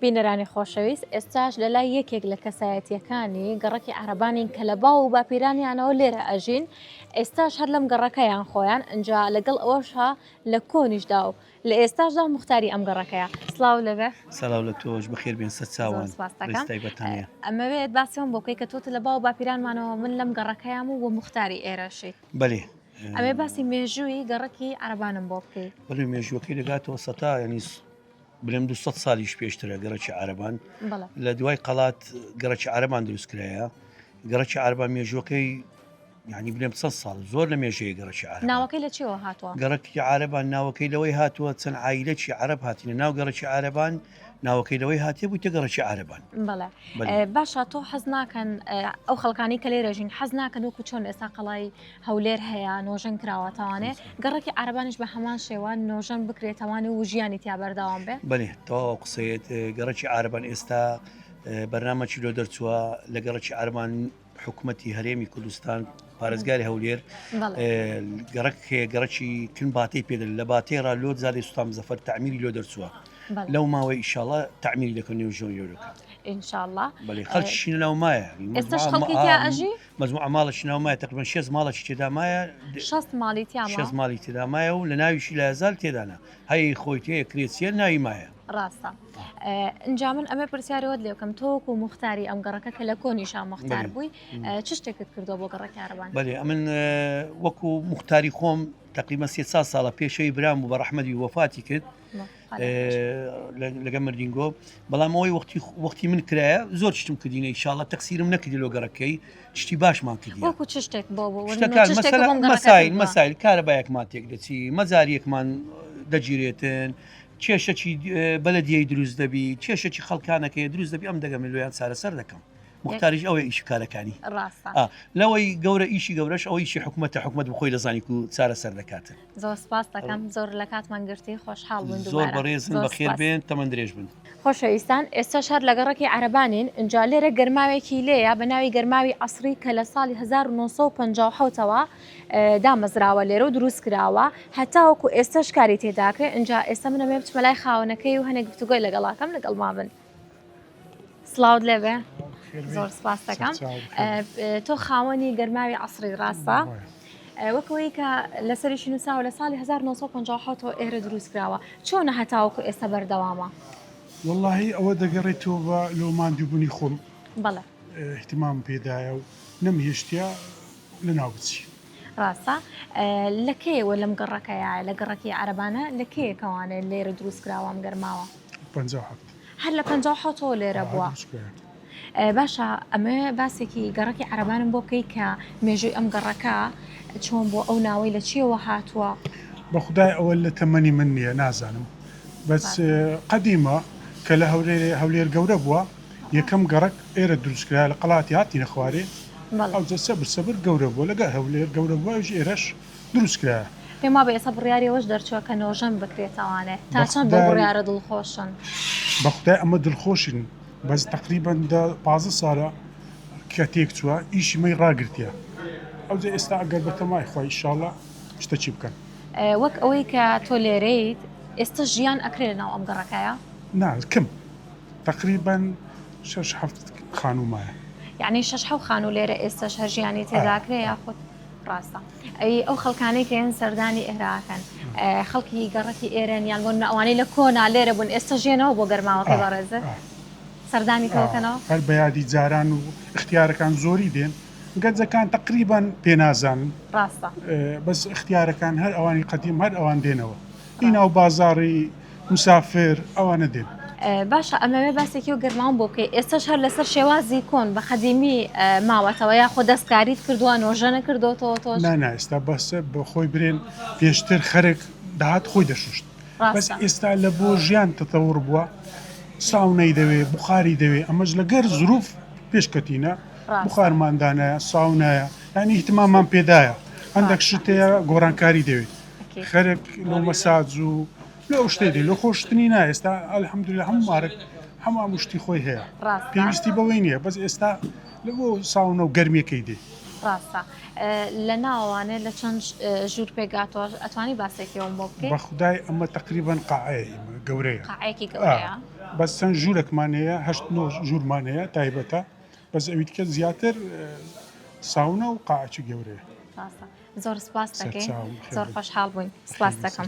بینەرانی خۆشەویست ئێستاش لە لای یەکێک لە کەسایەتیەکانی گەڕەکی عەرەبانین کە لە باو و باپیرانیانەوە لێرە ئەژین ئێستاش هەر لەم گەڕەکەیان خۆیان ئەجا لەگەڵ ئەوەشها لە کۆنیشدا و لە ئێستاشدا موختاری ئەم گەڕەکەیە سڵاو لەبێ سلااو لە تۆش بەخێر بێن سەر چاوان تایبەتانە ئەمەوێت باسیەوەم بۆ بکەی کە تۆ لە باو باپیرانمانەوە من لەم گەڕەکەیان و وە موختاری ئێرەشی بەێ ئەمێ باسی مێژووی گەڕەکی عەرەبانم بۆ بکەی بەێ مێژووەکەی دەگاتەوە سەتا ینی بلێم 200 سالیش پێشترە گەڕەکی عەرەبان لە دوای قەڵات گەڕەکی عەرەبان دروست کرایە گەڕەکی عەرەبان مێژوەکەی یعنی بلێم چەند ساڵ زۆر لە مێژەیە گەڕەکی عەرەبان ناوەکەی لە چیەوە هاتووە؟ گەڕەکی عەرەبان ناوەکەی لەوەی هاتووە چەند عایلەکی عەرەب هاتینە ناو گەڕەکی عەرەبان ناوەکەی لەوەی هاتیە بوویتە گەڕەکی عەرەبان. بەڵێ باشە تۆ حەز ناکەن ئەو خەڵکانی کە لێرەژین حەز ناکەن وەکو چۆن ئێستا قەڵای هەولێر هەیە نۆژەن کراوەتەوانێ گەڕەکی عەرەبانیش بە هەمان شێوە نۆژەن بکرێتەوانێ و ژیانی تیا بەردەوام بێ؟ بەێ تەواو قسەیەت گەڕەکی عەرەبان ئێستا بەرنامەکی لۆ دەرچووە لە گەڕەکی عەرەبان حکوومەتی هەرێمی کوردستان پارێزگاری هەولێر گەڕک هەیە گەڕەکی کن باتەی پێدەن لە باتەی ڕا لۆ زادەی سوتان زەفەر تعمیری لۆ دەرچووە لەو ماوەی ئیشاڵە تعمیری دەکەن نێو ژۆن لۆ دەکەن ئینشاءاللە بەڵێ خەڵکی ناو مایە ئێستاش خەڵکی تیا ئەژی مەجموعە ماڵێکی ناو مایە تقریبا شێست ماڵێکی تێدا مایە شەست ماڵی تیا ماوە؟ شەست ماڵی تێدا مایە و لە ناویشی لایەزال تێدانە هەی خۆی تێ کرێچیە ناوی مایە. ڕاستە ئینجا من ئەمێ پرسیارەوەت لێ بکەم تۆ وەکو موختاری ئەم گەڕەکە کە لە کۆنیشا موختار بووی چ شتێکت کردووە بۆ گەڕەکی عەرەبان؟ بەلێ ئەمن وەکو موختاری خۆم تقریبا سێ چار ساڵە پێشەوی برام بوو بە ڕەحمەت بی وەفاتی کرد لەگە مردینگۆ بەڵام ئەوەی وەختی وەختی من کرایە زۆر شتم کردینە ئیشاڵە تەقسیرم نەکردی لۆ گەڕەکەی شتی باشمان کردی وەکو چ شتێک بۆ بۆ شتەکان مەسایل مەسایل کارەبایەکمان تێک دەچی مەزاریەکمان دەگیرێتن کێشەکی بەلەدیەی دروست دەبی کێشەکی خەڵکانەکەی دروست دەبی ئەم دەگەم لۆیان چارەسەر دەکەم موختاریش ئەوەیە ئیشی کارەکانی ڕاستە لەوەی گەورە ئیشی گەورەش ئەوە ئیشی حکومەتە حکومەت بخۆی دەزانی کو چارەسەر دەکاتن. زۆر سپاس دەکەم زۆر لە کاتمان گرتی خۆشحاڵ بووین زۆر دووبارە بەڕێزن زۆر بەخێر سپاس. بێن تەمەن درێژ بن. خۆشەویستان ئێستاش هەر لە گەڕەکی عەرەبانین ئینجا لێرە گەرماوێکی لێیە بە ناوی گەرماوی عەسری کە لە ساڵی 1957 ەوە دامەزراوە لێرە و دروست کراوە هەتاوەکو ئێستاش کاری تێداکرێ ئینجا ئێستا من ئەمەوێ بچمە لای خاوەنەکەی و هەنێک گفتوگۆی لەگەڵا کەم لەگەڵما بن. سڵاوت لێبێ زۆر سپاس دەکەم تۆ خاوەنی گەرماوی عسری ڕاستە وەکەوەی کە لەسەریشی نووساوە لە ساڵی 1950 ئێرە دروست کراوە چۆنە هەتاوەکو ئێستا بەردەوامە واللهی ئەوە دەگەڕێتەوە بە لۆ ماندووبوونی خۆم بەڵێ اهتمام پێدایە و نەمهێشتە لە ناو بچی ڕاستە لە کەیەوە لەم گەڕەکەیە لە گەڕەکی عەرەبانە لە کەیە کەوانێ لێرە دروست کراوە ئەم گەرماوە؟ 57 هەر لە 57 ەوە لێرە بووە باشە ئەمە باسێکی گەڕەکی عەرەبانم بۆ بکەی کە مێژووی ئەم گەڕەکە چۆن بۆ ئەو ناوەی لە چیەوە هاتووە؟ بە خودای ئەوە لە تەمەنی من نییە نازانم بەس قەدیمە کە لە هەولێر گەورە بووە یەکەم گەڕەک ئێرە دروست کرا لە قەڵاتی هاتینە خوارێ ئەوجا سەبر سەبر گەورە بووە لەگەڵ هەولێر گەورە بووە ئەویش ئێرەش دروست کرایە. پێم وابێ ئێستا بڕیاری ئەوەش دەرچووە کە نۆژەن بکرێتەوانێ تا چەند بەو بڕیارە دڵخۆشن؟ بەخودای ئەمە دڵخۆشین بەس تەقریبەن دە 15 سالە کە تێک چووە ئیشی مەی ڕاگرتیە ئەوجا ئێستا ئەگەر بەتەمای خوا ئیشاڵا شتەکی بکەن. وەک ئەوەی کە تۆ لێرەیت ئێستا ژیان ئەکرێ لەناو ئەم گەڕەکەیە؟ نا کم تەقریبەن شەش حەفت خانوو مایە. یەعنی شەش حەو خانوو لێرە ئێستەش هەر ژیانی تێداکرێ یاخود ڕاستە؟ ئەی ئەو خەڵکانەی کە یەن سەردانی ئێرە ئەکەن خەڵکی گەڕەکی ئێرەن یان بۆ نمونە ئەوانەی لە کۆنا لێرە بوون ئێستا ژێنەوە بۆ گەرماوەکەی بەڕێزت سەردانی تۆ ئەکەنەوە؟ هەر بە یادی جاران و ئیختیارەکان زۆری دێن گەنجەکان تەقریبەن پێنازانن ڕاستە بەس ئیختیارەکان هەر ئەوانی قەدیم هەر ئەوان دێنەوە ئی ناو بازاڕی مسافر ئەوانە دێن. باشە ئەمەوێ باسێکی و گەرماوم بۆ بکەی ئێستاش هەر لەسەر شێوازی کۆن بە قەدیمی ماوەتەوە یاخۆ دەستکاریت کردووە نۆژەنە کردۆتەوە تۆش؟ نا نا ئێستا بەس بە خۆی برێن پێشتر خەرک دەهات خۆی دەشوشت بەس ئێستا لە بۆ ژیان تەتەور بووە ساونەی دەوێ بخاری دەوێ ئەمەش لەگەر زروف پێشکەتینە بخارمان دانایە ساونایە یانی ئیهتماممان پێدایە هەندێک شت هەیە گۆڕانکاری دەوێت خەرک لۆ مەساج و لۆ ئەو شتەی دێ لۆ خۆشتنی نا ئێستا الحمدلله هەموو مارک هەموو ئەم شتی خۆی هەیە پێویستی بەوەی نییە بەس ئێستا لە بۆ ساونە و گەرمیەکەی دێ ڕاستە لە ناوانێ لە چەند ژوور پێگاتەوە ئەتوانی باسێکیەوەم بۆ بکەی بەخدای ئەمە تقریبان قاعەیە گەورەیە قاعەیەکی گەورەیە. بەس چەند ژوورێکمان هەیە هەشت نۆ ژوورمان هەیە تایبەتە بەس ئەوی دیکە زیاتر ساونا و قاعەکی گەورەیە. ڕاستە زۆر سپاس دەکەین زۆر خۆشحاڵ بووین سپاس دەکەم.